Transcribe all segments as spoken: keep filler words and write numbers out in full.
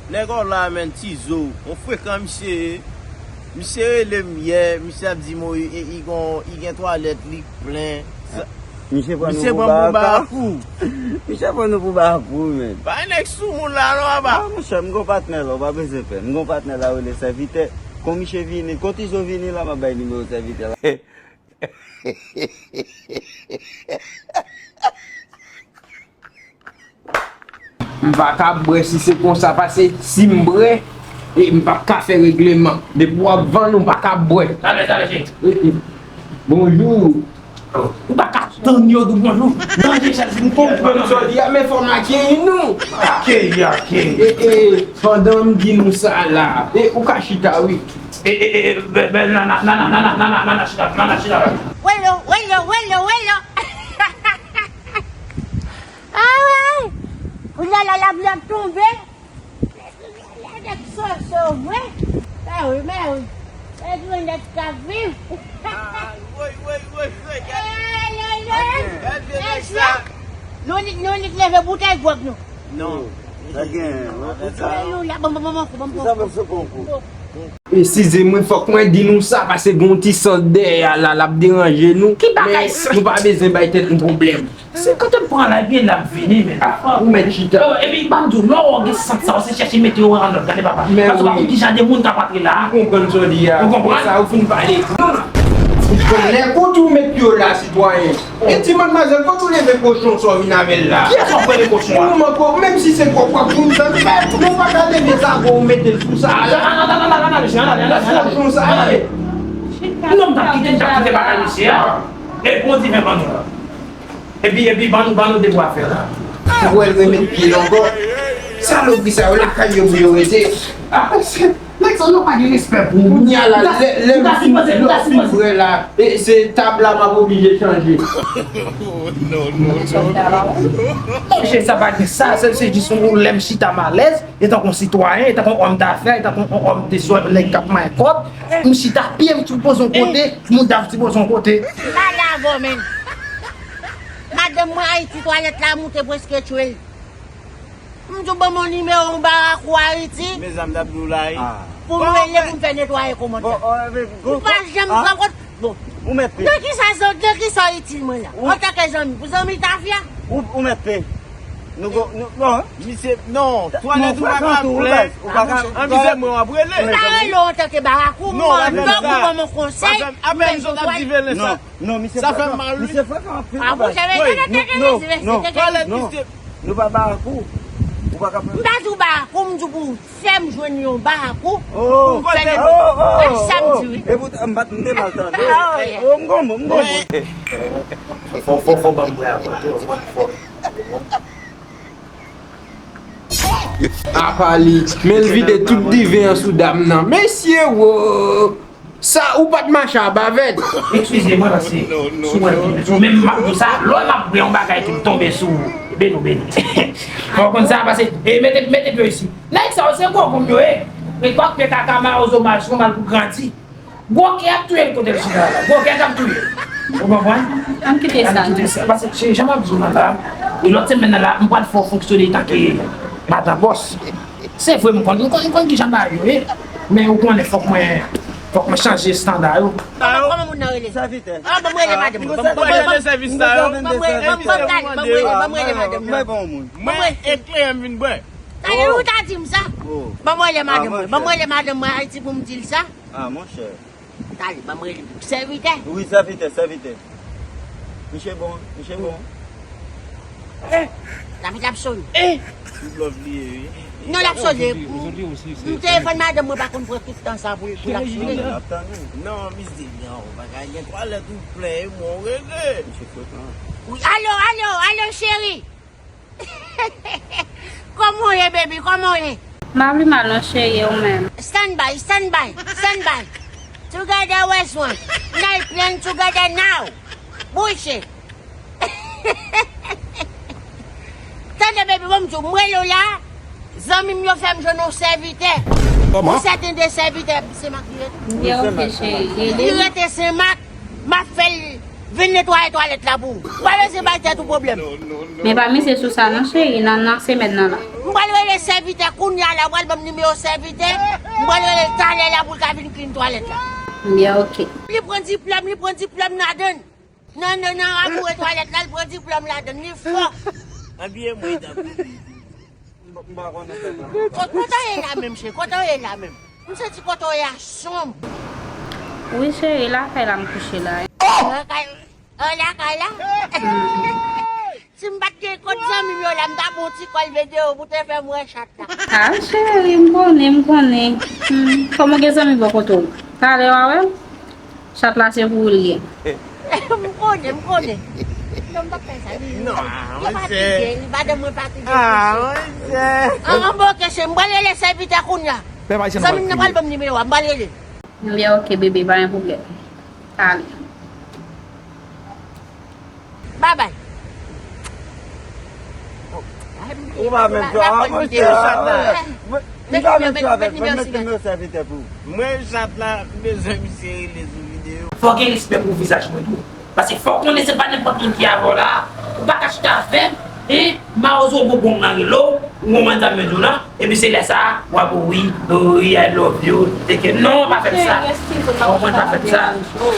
Nèg ò la, menn, Tizo, on frekan misye ye. Misye rele m yè, misye ap di m, o, e, e, i gon, i gen twalèt li plen. Sa, misye pran nou misye pou pran nou pou barakou. Barakou. Misye pran nou pou barakou, menn. Bay nèg sou moun la, non, papa. Ah, monchè, m gon patnè la, ou pa bezwen pè. M gon patnè la, rele sèvitè. Kon misye vini, kon Tizo vini la, m ap bay nimewo sèvitè la. M pa ka bwè si se konsa, paske si m bwè, e, m p ap ka fè regleman. Depi w ap vann, ou pa ka bwè. Talè, talè, cheri. E, e. Bonjou. Ou pa ka tann yo di w bonjou. Ranje chèz li. M konprann sa w di a, men fò m akeyi nou. Akeyi, akeyi. E, e, pandan m di nou sa la, e, ou ka chita, wi. E, e, e, e, bè, bè, nana, nana, chita, nana, chita. Welo, welo, welo, welo. Ah ouais! Kounye a la, lavi ap tonbe. Nèg soso, wi. Mè wi, mè wi. E di nèg k ap viv. Ah, woy, woy, woy, woy, gade. Eh, lolo. Gade vye nèg sa. Nou nik, nou nik leve boutèy gwòg nou. Non. Sa gen, wi, pou sa. Alelouya, bon, bon, bon, bon, bon, bon. Sa bon, se konkou. Eskize mwen, fòk mwen di nou sa, paske gen yon ti sant dèyè a la, l ap deranje nou. Ki bagay sa? Men nou pa bezwen bay tèt nou pwoblèm. Se kote m pran la, epi l ap vini, men. Ah, ou mèt chita. Yo, epi, ban m di w, lè w gen sant sa, w se chèche mete yo an lòd, gade papa. Paske w pa konn ki jan de moun k ap antre la. M konprann sa w di a. Ou konprann? Sa, ou fin pale. Ou konnen kote w met pye w la, sitwayen. E ti madmwazèl, kote w leve kochon sa w vin avè l la? Kiyès w ap rele kochon an? Ou manke w, menm si se kòk w ap vin fè, men w pa ka leve sa, bon, w mete l sou sa. Ah, non, non, non, non, non, non, mesye, ann ale, ann ale, ann ale. Kochon sa, ale. Non, m t ap kite, m t ap kite bagay mesye a. E bon diven ban nou la. Epi, epi, ban nou, ban nou de bwa fè la. Ou wè l remèt pye l ankò. Salopri sa yo lakay yo pou yo rete. Ah, nèg sa yo pa gen respè pou ou. Kounye a la, lè, lè m fin, lè m fin bwè la, e se tab la m ap oblije chanje. Monchè, sa pa gen sa, se, se jis yon lè m chita m alèz, etanke yon sitwayen, etanke yon òm dafè, etanke yon, yon òm de zòn, nèg k ap manyen kòb, m chita pye m sou poze yon kote, mouda m sou poze yon kote. M pale avè w, menn. Madanm mwen Ayiti, twalèt la moute prèske tchwe l. M di w ban m yon nimewo yon barakou Ayiti. Men sa m t ap di w la, wi. Pou m rele pou m fè netwaye kòmantè. Ou pa janm pran kont. Bon. Ou mèt peye. Nan kisa, nan kisa w itil mwen la? Antanke zanmi, pou zanmi tafya? Ou, ou mèt peye. Nou go, nou, non. Misye, non, twalèt ou pa ka plen. Anvize mwen w ap rele. M ta rele w antanke barakou, m ban w konsèy. Apèn zòt ap di velen sa. Non, misye frekan. Misye frekan anpil. Ah, monchè, men gade teke mesye, mesye teke. Nou pa barakou. Ou pa ka pran. M pa di w barakou, m di w pou w fè m jwenn yon barakou. Oh, pou m fè netwaye. Oh, oh, oh. Sa m di wi. E pou m pa t, m te mal tande. Ah, oh, yeah. Oh, m gon mo, m gon mo. Fò, fò, fò ban m bwè avan tou, fò. Apa li, men l vide tout diven an sou dam nan. Mesye wo! Sa, ou pa t mache a bavèt? Eskize mwen, paske si w wè m tonbe sou ou, menm m ap di w sa, lè m ap bwè yon bagay epi m tonbe sou ou, beni w beni. Fò w konn sa, paske, e, mete, mete pye w isi. Nèg sa yo se gwo gonm yo ye. E kwak pye kaka mawozo mal, si w mal pou grandi. Gwo kè ap touye l kote l chita la. Gwo kè k ap touye l. Ou konprann? Ann kite sa. Ann kite sa. Paske se jan m ap di w nan la, e lòt semèn nan la, m pral fè w fonksyone tanke madan bòs. Se vre, m konn, m konn, m konn ki jan bagay yo ye. Men ou konnen, fòk mwen, fòk mwen chanje estanda yo. Kòman, kòman moun nan rele? Sèvitè. Ah, ban m rele madanm mwen. Ban m, ban m, ban m, ban m rele, ban m rele, ban m rele madanm mwen. Mwen, e kleren m vin bwè. Talè ou ta di m sa. Ban m rele madanm mwen. Ban m rele madanm mwen Ayiti pou m di l sa. Ah, monchè. Talè, ban m rele pou sèvitè. Wi, sèvitè, sèvitè. Misye bon, misye bon. Eh! Lavi l ap sone. Eh! Tout lòv li ye, wi. Non, l ap sone. M telefòn madanm mwen pa konn pran tout tan sa pou, pou l ap sone. Non, misye, non, bagay gen twalèt ou plen, e mwen w regle. Misye frekan. Wi, alo, alo, alo, cheri. Kòman w ye, baby? Kòman w ye? M pa pi mal non, cheri, e ou menm? Stand by, stand by, stand by. Together as one. Night plan together now. Bouche. Tande, baby, bon, m di w, m rele w la. Zanmi m yo fè m jwenn yon sèvitè. Kòman? Yon sèten de sèvitè, se Mak li rete. Li ok, cheri. Li rete Sen Mak. M ap fè l vin netwaye twalèt la pou ou. Ou pa bezwen bay tèt ou pwoblèm. Men pa mize sou sa non, cheri, nan, nan semèn nan la. M pral rele sèvitè kounye a la, ou pral ban m nimewo sèvitè. M pral rele l talè la pou l ka vin klin twalèt la. Byen, oke. Li pran diplòm, li pran diplòm ladann. Nan, nan, nan laboure twalèt la, li pran diplòm ladann. Li fò. Abiye mwen tankou. M pa konnen sa. Ko-, kote w ye la menm, cheri? Kote w ye la menm? M santi kote w ye a sonb. Wi, cheri, lakay la m kouche la. Lakay, oh, lakay la? Si m pa t gen kont zanmi m yo la, m ta pran yon ti kòl videyo pou te fè m wè chat la. Ah, cheri, m konnen, m konnen. Hmm, kòman w gen zanmi bò kote w? Talè w a wè m? Chat la se pou ou l ye. M konnen, m konnen. Non, m p ap fè sa, li, li, li fatige, li, madanm mwen fatige. Ah, monchè. An, an, bon, oke, cheri, m pral rele sèvitè kounye a. Zanmi m nan pral ban m nimewo a, m pral rele. Byen, oke, bebe, pa gen pwoblèm. Talè. Babay. Ou pa menm jan a mwen, chè. M pa menm jan avèk mwen, met nimewo sèvitè pou ou. Mwen, chat la, m bezwen misye rele sou videyo. Fò gen respè pou vizaj mwen tou. Paske fò w konnen se pa nenpòt moun ki avè w la. Ou pa ka chita avè m, hein? Mawozo bonbon nan rele w, ou konprann sa m vle di w la? Epi se lè sa a, w ap wi, wi, I love you, teke. Non, pa fè m sa. Konprann, pa fè m sa.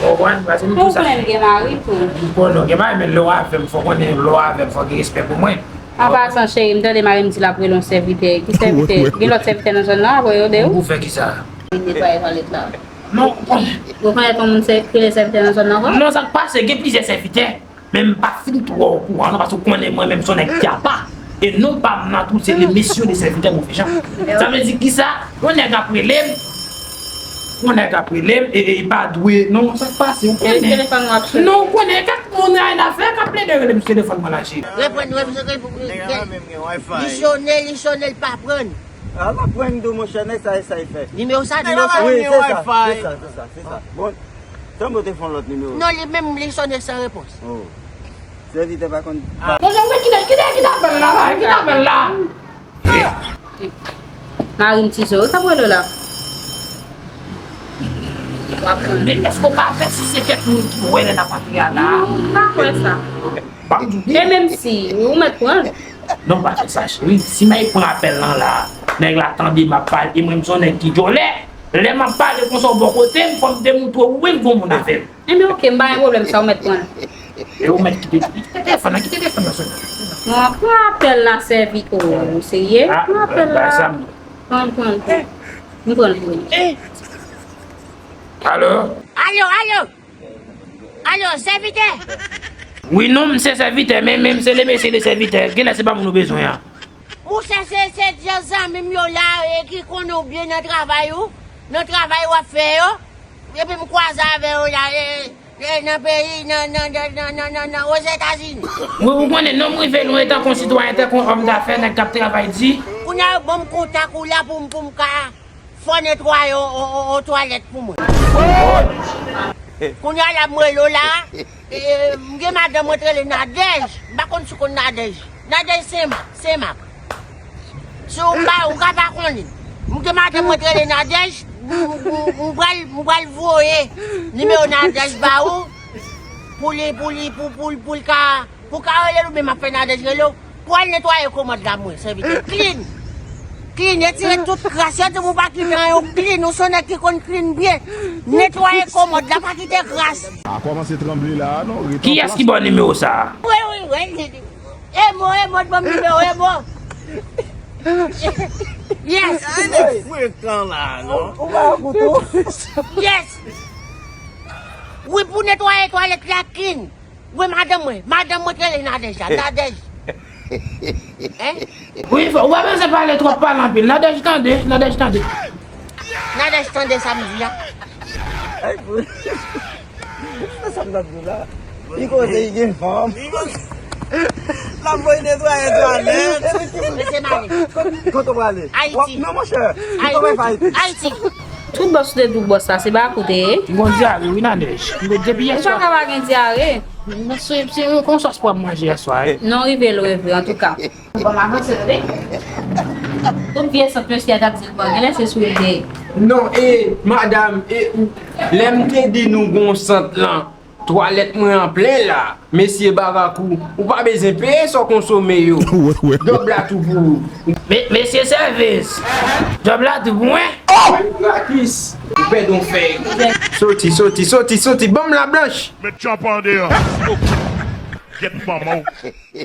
Konprann, paske m di w sa. Ou konnen m gen mari tou. M konnen w gen mari, men lè w avè m, fò w konnen lè w avè m, fò w gen respè pou mwen. An pasan, cheri, m tande mari m di l ap rele yon sèvitè. Ki sèvitè? Gen lòt sèvitè nan zòn nan, apre yo de ou? Pou fè kisa? Li netwaye twalèt la. Non, ou konnen. Ou konnen yon moun sè-, ki rele sèvitè nan zòn nan ankò? Non, sa k pase, gen plizyè sèvitè. Men m pa fin twò okouran non, paske w konnen mwen menm se yon nèg ki apa. E non pa m nan tou, se le mesye de sèvitè move jan. Sa vle di kisa? Yon nèg ap rele m, yon nèg ap rele m, e, e, e pa dwe, non, sa k pase, w konnen. Telefòn w ap sone. Non, w konnen, kèk moun a yon afè k ap plede rele m sou telefòn mwen la, cheri. Reprann, reprann, reprann. Li sone, li sone, li pa pran. A, l ap pran m tou, monchè, nèg sa, e sa l fè. Nimewo sa, nimewo sa. Wi, se sa, se sa, se sa, se sa. Bon, tanpri, w te fè yon lòt nimewo. Non, li menm, li sone san repons. Oh. Sèvitè pa konn. Monchè, mwen kite, kite, kite apèl la, la, kite apèl la. Mari m ti zo, sa pral la. Men èske w pa vè si se kèk moun ki wè lè n ap antre a la? Non, m pa kwè sa. E menm si, ou mèt pran l. Non, pa fè sa, cheri. Si m al pran apèl lan la, nèg la tande m ap pale, e mwen, m se yon nèg ki djòlè. Lè m ap pale konsa w bò kote m, fò m demontre w wi m gon moun avè m. Enben, oke, m pa gen pwoblèm, sa ou mèt pran l. E ou mèt kite, kite telefòn nan, kite telefòn nan sone. Pran, pran apèl la, sèvi. O, ou serye? Pran apèl la. Pran, pran l. M pran l pou ou. Alo? Alo, alo! Alo, sèvitè? Wi, non, m se sèvitè, men, men m se le mesye de sèvitè. Genlè se pa moun ou bezwen an. Monchè, se, se de zanmi m yo la, e, ki konnen w byen nan travay ou, nan travay w ap fè yo. Epi m kwaze avè yo la, e, e, nan peyi, nan, nan, nan, nan, nan, nan, nan, Ozetazini. Wi, ou konnen, non m rive lwen etan kon sitwayen, etan kon òm dafè, nèg k ap travay di. Kounye a, yo ban m kontak ou la pou m, pou m ka fò netwaye yon, yon, yon, yon twalèt pou mwen. Kounye a la, m rele w la, e, e, m gen madanm mwen ki rele Nadèj. M pa konn si w konn Nadèj. Nadèj Senmak, Senmak. Si w pa, ou ka pa konnen. M gen madanm mwen ki rele Nadèj, m, m, m, m pral, m pral voye nimewo Nadèj ba ou, pou li, pou li, pou, pou, pou l ka Pou ka rele l oubyen m ap fè Nadèj rele w. Pou al netwaye komòd la mwen, sèvitè. Klin. Klin, retire tout kras. Yo di m ou pa kite anyen, ou klin, ou se yon nèg ki konn klin byen. Netwaye komòd la, pa kite kras. A kòmanse tranble la, non, ret an plas. Kiyès ki ba w nimewo sa a? Wi, wi, wi. Emo, Emo, ban m nimewo, Emo. Yes. Frekan la, non? Ou pa koute. Yes. Wi, pou netwaye twalèt la klin. Wi, madanm mwen. Madanm mwen ki rele Nadèj la. Nadèj. Hein? Wi, fò, ou pa bezwen pale twòp, pale anpil. Nadèj tande, Nadèj tande. Nadèj tande sa m di a. Ay, pou, se sa m t ap di w la. Li koze, li gen fanm. L ap voye netwaye twalèt. Mesye Mali. Kote w prale? Ayiti. Non, monchè. Ayiti. Ayiti. Tout bòs ou te di w bòs la, se pa koute ye. M gon dyare, wi, Nadèj. M gon depi yè swa. Ou pa ka pa gen dyare. Se, se yon konsòs pou m manje yè swa, wi. Non, rive leve, antouka. Bon, m avanse, tande. Tout vye sant mesye a t ap di l pran, genlè se sou l te ye. Non, e, madanm, e, ou, lè m te di nou gon sant lan, Twalèt mwen an plen la. Mesye Barakou, ou pa bezwen peye sa w konsome yo. Djòb la tou pou ou. Me- Mesye Sèvis, djòb la tou pou mwen. Gratis. Ou pèdi yon fèy. Soti, soti, soti, soti. Ban m la blanch. Met tchanpan deyò. Gyèt manman w.